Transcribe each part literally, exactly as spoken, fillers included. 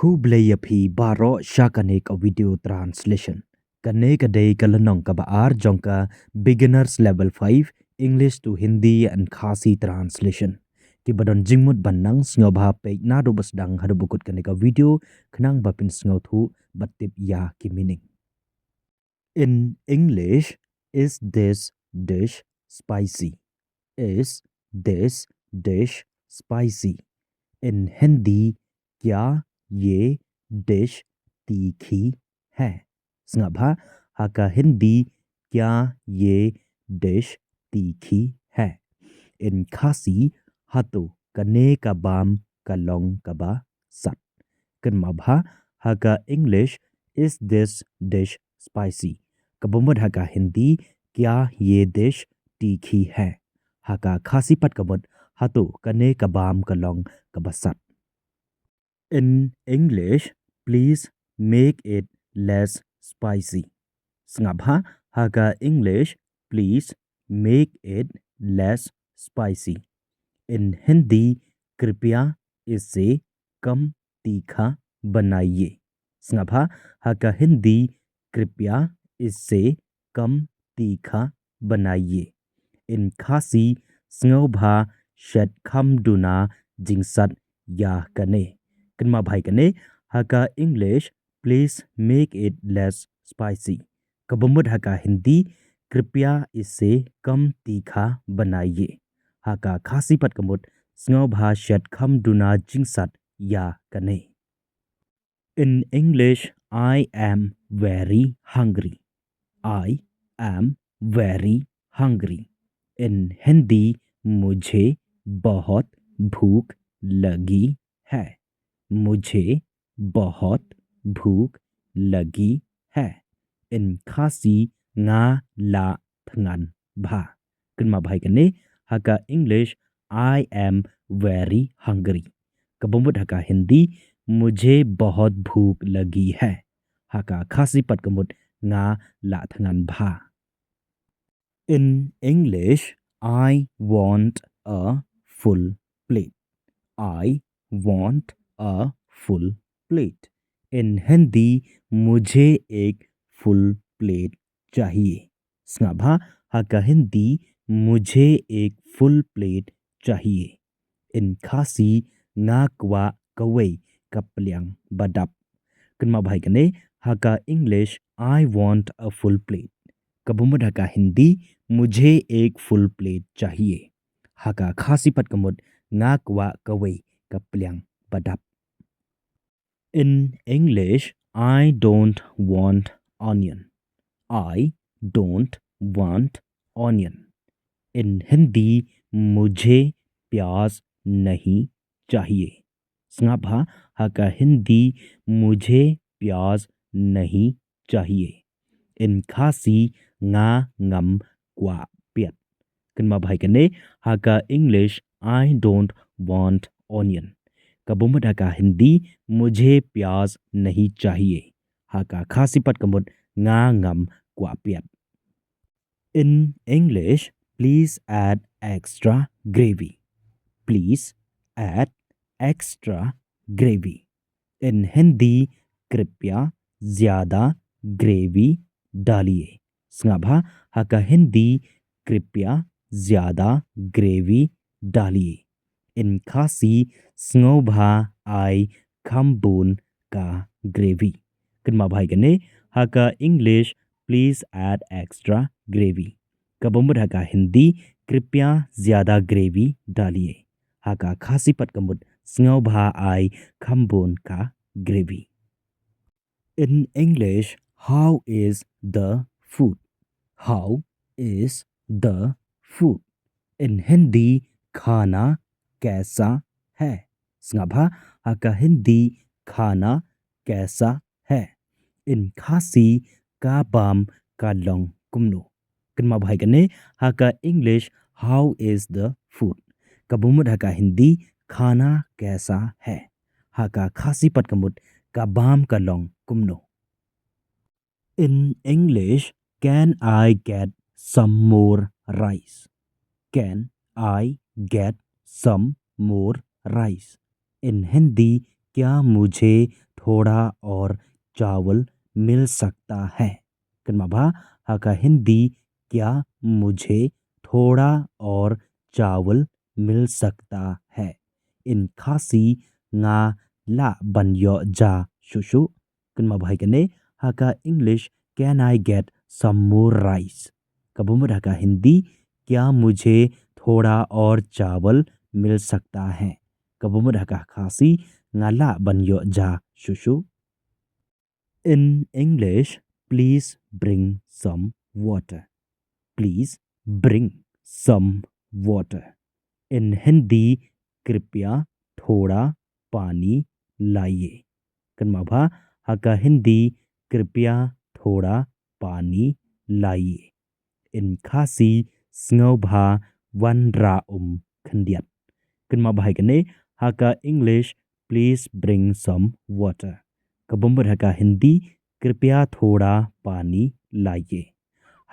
Khublei ïa phi baroh sha kane ka video translation. Kane ka dei ka lynnong kaba ar jong ka Beginners Level five, English to Hindi and Khasi Translation. Kiba don jingmut ban nang, sngewbha peit naduh ba sdang haduh ba kut kane ka video, khnang ba phin sngewthuh bad tip ïa ki meaning. In English, is this dish spicy? Is this dish spicy? In Hindi, क्या ये डिश तीखी है? Sngap bha, ha ka Hindi, क्या ये डिश तीखी है? In Khasi, hato kane ka bam ka long kaba sat? Kynmaw bha, ha ka English, is this dish spicy? Kaba mut ha ka Hindi, क्या ये डिश तीखी है? Ha ka Khasi pat ka mut, hato kane ka bam ka long kaba sat? In English, please make it less spicy. Sngap bha, ha ka English, please make it less spicy. In Hindi, कृपया इसे कम तीखा बनाइए। Sngap bha, ha ka Hindi, कृपया इसे कम तीखा बनाइए. In Khasi, sngewbha shet kham duna jingsat ïa kane. Kynmaw bha ïa kane, ha ka English, please make it less spicy. Kaba mut ha ka Hindi, कृपया इसे कम तीखा बनाइए. Ha ka Khasi pat ka mut, sngewbha shet kham duna jingsat ïa kane. In English, I am very hungry. I am very hungry. In Hindi, मुझे बहुत भूख लगी है. मुझे बहुत भूख लगी है. In Khasi, nga la thngan bha. Kynmaw bha ïa kane, ha ka English, I am very hungry. Kaba mut ha ka Hindi, मुझे बहुत भूख लगी है. Ha ka Khasi pat ka mut, nga la thngan bha. In English, I want a full plate. I want a full plate. In Hindi, मुझे एक फुल प्लेट चाहिए. Sngap bha, ha ka Hindi, मुझे एक फुल प्लेट चाहिए. In Khasi, nga kwah kawei ka pliang ba dap. Kynmaw bha ïa kane, ha ka English, I want a full plate. Kaba mut ha ka Hindi, मुझे एक फुल प्लेट चाहिए. Ha ka Khasi pat ka mut, nga kwah kawei ka pliang ba dap. In English, I don't want onion. I don't want onion. In Hindi, मुझे प्याज नहीं चाहिए. Sngap bha, ha ka Hindi, मुझे प्याज नहीं चाहिए. In Khasi, nga ngam kwah piat. Kynmaw bha ïa kane, ha ka English, I don't want onion. Kaba mut ha ka Hindi, मुझे प्याज नहीं चाहिए. Ha ka Khasi pat ka mut, nga ngam kwah piat. In English, please add extra gravy. Please add extra gravy. In Hindi, कृपया ज्यादा ग्रेवी डालिए. Sngap bha, ha ka Hindi, कृपया ज्यादा ग्रेवी डालिए. In Khasi, sngewbha ai kham bun ka gravy. Kynmaw bha ïa kane, ha ka English, please add extra gravy. Kaba mut ha ka Hindi, कृपया ज्यादा ग्रेवी डालिए. Ha ka Khasi pat ka mut, sngewbha ai kham bun ka gravy. In English, how is the food? How is the food? In Hindi, खाना कैसा है? Sngap bha, ha ka Hindi, खाना कैसा है? In Khasi, ka bam ka long kumno? Kynmaw bha ïa kane, ha ka English, how is the food? Kaba mut ha ka Hindi, खाना कैसा है? Ha ka Khasi pat ka mut, ka bam ka long kumno? In English, can I get some more rice? Can I get some more rice? In Hindi, क्या मुझे थोड़ा और चावल मिल सकता है? Kynmaw bha, ha ka Hindi, क्या मुझे थोड़ा और चावल मिल सकता है? In Khasi, nga lah ban ïoh ja shuh shuh. Kynmaw bha ïa kane, ha ka English, can I get some more rice? Kaba mut ha ka Hindi, क्या मुझे थोड़ा और चावल मिल सकता है? Kaba mut ha ka Khasi, nga lah ban ïoh ja shuh shuh. In English, please bring some water. Please bring some water. In Hindi, कृपया थोड़ा पानी लाइए. Kynmaw bha, ha ka Hindi, कृपया थोड़ा पानी लाइए. In Khasi, sngewbha wanrah um khyndiat. Kynmaw bha ïa kane, ha ka English, please bring some water. Kaba mut ha ka Hindi, कृपया थोड़ा पानी लाइए.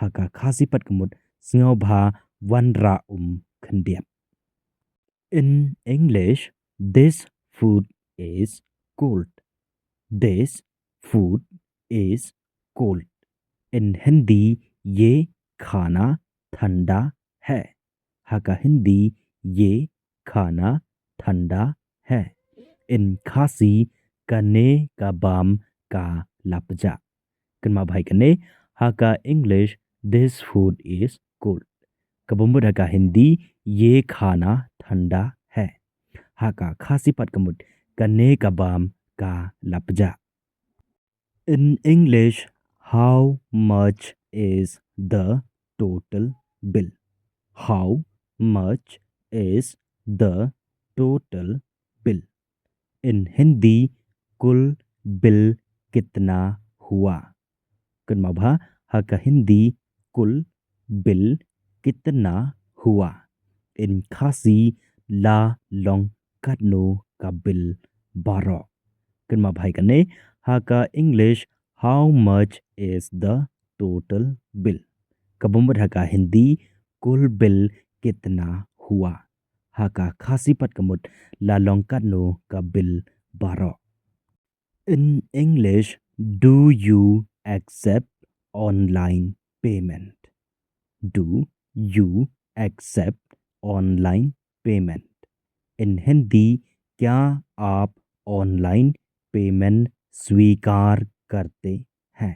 Ha ka Khasi pat ka mut, sngewbha wanrah um khyndiat. In English, this food is cold. This food is cold. In Hindi, ये खाना ठंडा है. Ha ka Hindi, ये खाना ठंडा है. In Khasi, kane ka bam ka la pjah. Kynmaw bha ïa kane, ha ka English, this food is cold. Kaba mut ha ka Hindi, ये खाना ठंडा है. Ha ka Khasi pat ka mut, kane ka bam ka la pjah. In English, how much is the total bill? How much is the total bill? In Hindi, कुल बिल कितना हुआ? Kynmaw bha, ha ka Hindi, कुल बिल कितना हुआ? In Khasi, la long katno ka bill baroh? Kynmaw bha ïa kane, ha ka English, how much is the total bill? Kaba mut ha ka Hindi, कुल बिल कितना हुआ? Ha ka Khasi pat ka mut, la long katno ka bill baroh? In English, do you accept online payment? Do you accept online payment? In Hindi, क्या आप ऑनलाइन पेमेंट स्वीकार करते हैं?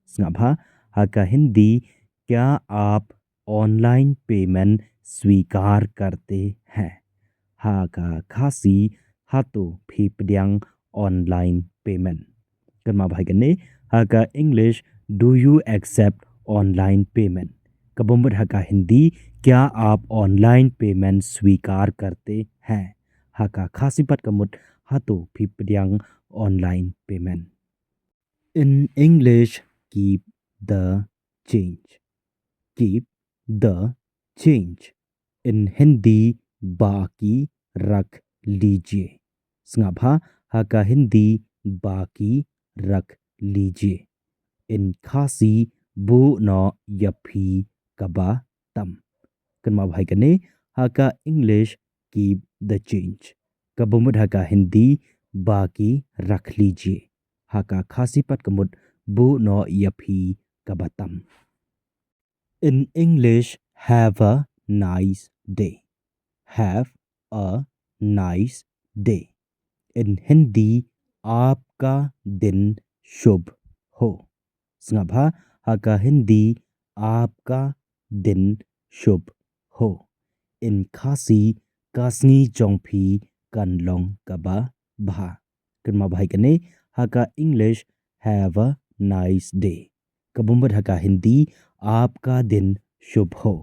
Sngap bha, ha ka Hindi, क्या आप ऑनलाइन पेमेंट स्वीकार करते हैं? Ha ka Khasi, hato phi pdiang online payment? Kynmaw bha ïa kane, ha ka English, do you accept online payment? Kaba mut ha ka Hindi, क्या आप ऑनलाइन पेमेंट स्वीकार करते हैं? Ha ka Khasi pat ka mut, hato phi pdiang online payment? In English, keep the change. Keep the change. In Hindi, बाकी रख लीजिए. Sngap bha, ha ka Hindi, बाकी रख लीजिए. In Khasi, buh noh ïa phi kaba tam. Kynmaw bha ïa kane, ha ka English, keep the change. Kaba mut ha ka Hindi, बाकी रख लीजिए. Ha ka Khasi pat ka mut, buh noh ïa phi kaba tam. In English, have a nice day. Have a nice day. In Hindi, आपका दिन शुभ हो. Sngap bha, ha ka Hindi, आपका दिन शुभ हो. In Khasi, ka sngi jong phi kan long kaba bha. Kynmaw bha ïa kane, ha ka English, have a nice day. Kaba mut ha ka Hindi, आपका दिन शुभ हो.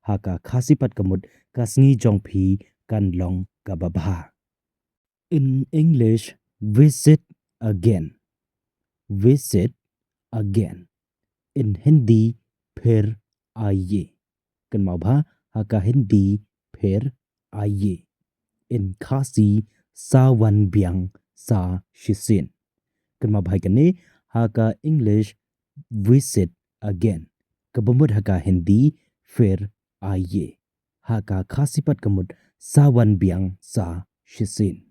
Ha ka Khasi pat ka mut, ka sngi jong phi kan long kaba bha. In English, visit again. Visit again. In Hindi, फिर आइए. Kynmaw bha, ha ka Hindi, फिर आइए. In Khasi, sa wan biang sa shisien. Kynmaw bha ïa kane, ha ka English, visit again. Kaba mut ha ka Hindi, फिर आइए. Ha ka Khasi pat ka mut, sa wan biang sa shisien.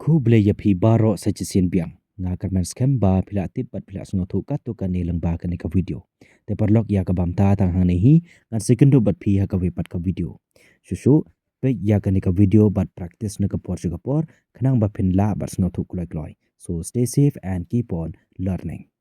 Khublei ïa phi baroh sa shisien biang. Nga kyrmen skhem ba phi la tip bad phi la sngewthuh katto katne lyngba kane ka video. Te paralok, ïa kaba mynta tang hangne hi, ngan sa ïakynduh bad phi ha kawei pat ka video. Shuh shuh, peit ïa kane ka video bad practice na ka por sha ka por, khnang ba phin lah bad sngewthuh kloi kloi. So stay safe and keep on learning.